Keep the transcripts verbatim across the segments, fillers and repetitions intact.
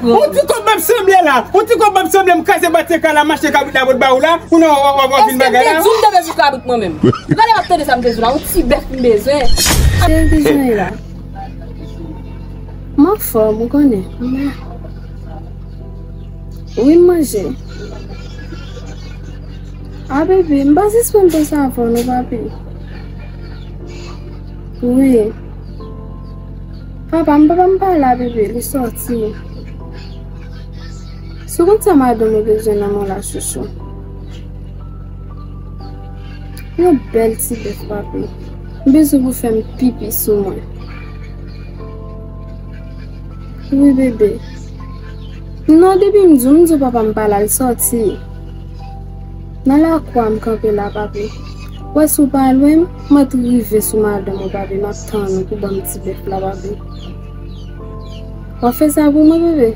On ti kòb m ap sanble la. On ti kòb m ap sanble, m kraze bwat se ka la, m achte kabrit la pou ba ou la. Ou nan w ap vin bagay la. Èske m te di w m te bezwen kabrit mwen menm? Ou gade m ap tande sa m te di w la, on ti bèf m bezwen. Sa yo te jwenn la. M anfòm, ou konnen. Wi, m manje. A, bebe, m pa sispann panse avè w non, papi. Wi. Papa m, papa m pa la, bebe, li sòti. Si w konn sa madanm ou bezwen nan men w la, chouchou. Yon bèl ti bèf, papi. M bezwen pou fè m pipi sou mwen. Wi, bebe. Non, depi m di w, m di w papa m pa la, l sòti. Nan lakou a m kanpe la, papi. W wè si w pa lwen m, m antre rive sou madanm ou, papi. M ap tann ou pou ban m ti bèf la, papi. W ap fè sa pou mwen, bebe?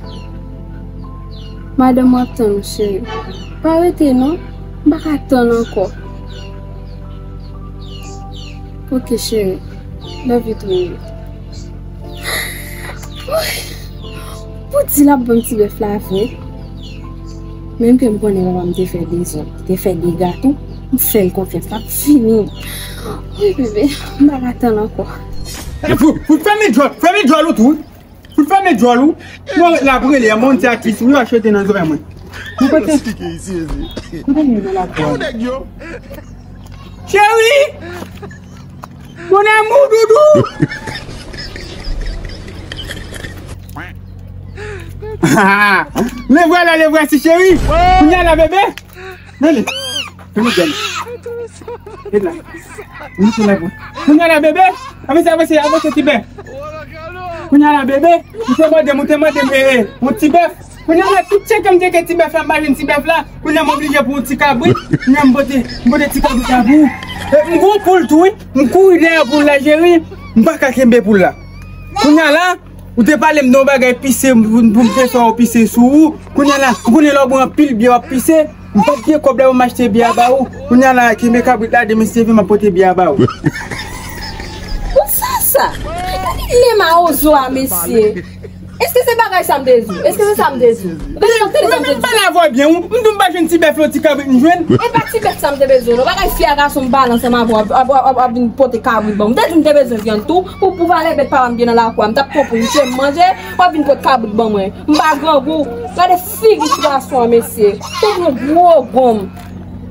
Madanm w ap tann ou, cheri. Pa rete, non. M pa ka tann ankò. Ok, cheri. Love you too. Pou di l ap ban m ti bèf la vre. Menm ke m konnen papa m te fè dezòd, te fè dega tou, m fè l konfyans, l ap fini. Wi, bebe, m pa ka tann ankò. Fout, fout fèmen djòl, fèmen djòl ou tou. Fout fèmen djòl ou. Mwen la pou rele, mwen ti atis, wi, achte nan zòrèy mwen. Mwen kote. Kote m ye la pou. Cheri! Mon amour doudou! Le vwala, le vwasi cheri! Kounye a la, bebe! Rele! Fèmen djòl ou. Ret la. Ret la pou. Kounye a la, bebe! Avanse, avanse, avanse, ti bèf! Kounye a la, bebe! Ou te mande m, ou te mande m, e, e, yon ti bèf! Kounye a la, tout cheke m cheke ti bèf la, m pa jwenn ti bèf la. Kounye a m oblije pou yon ti kabrit. Kounye a m pote, m pote ti kabrit la pou ou. E, m gon poul tou, wi. M kouri dèyè poul la, cheri. M pa ka kenbe poul la. Kounye a la, ou te pale m de yon bagay pise, pou, pou m te fè w pise sou ou. Kounye a la, ou konnen lè w bwè anpil byè, w ap pise. M pa t gen kòb la pou m achte byè a ba ou. Kounye a la, kenbe kabrit la, demen si Dye vle, m ap pote byè a ba ou. Pou sa sa? Gade le mawozo a, mesye. Èske se bagay sa m te di w? Èske se sa m te di w? Ou gade nan tele sa m te di w? Pale avè w byen, ou. M di w m pa jwenn ti bèf la, ti kabrit m jwenn. E pa ti bèf sa m te bezwen, non. Bagay fi a gason m pale ansanm avè w, ap, ap, ap, ap vin pote kabrit ban m. M te di m te bezwen vyann tou, pou, pou valè bèt papa m gen nan lakou a. M t ap pran pou m fè m manje, w ap vin pote kabrit ban mwen. M pa grangou. Gade figi ti gason an, mesye. Te pran gwo gonm.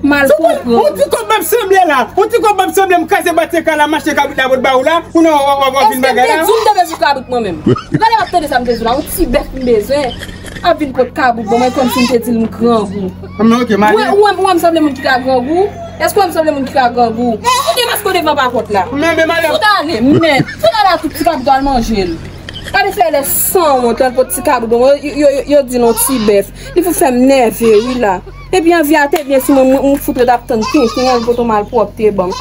Mal konprann. On ti kòb m ap sanble la. On ti kòb m ap sanble, m kraze bwat se ka la, m achte kabrit la pou ba ou la. Ou nan w ap vin bagay la. Èske m te di w m te bezwen kabrit mwen menm? Ou gade m ap tande sa m te di w la, on ti bèf m bezwen. Ap vin pote kabrit ban mwen kòmsi m te di l m grangou. Ou wè, ou wè m sanble moun ki ka grangou? Èske w wè m sanble moun ki ka grangou? Ou demaske w devan pa pòt la. Ou dale, men. Fout ale a tout ti kabrit al manje l. Gade fè lè sanwont, al pote ti kabrit ban mwen. Yo, yo, yo, yo di l on ti bèf. Li pou fè m nève, wi la. Epi anvi a te vyen sou mwen, mwen, mwen fout ret ap tann tenten, anvi pote yon malpwòpte ban m.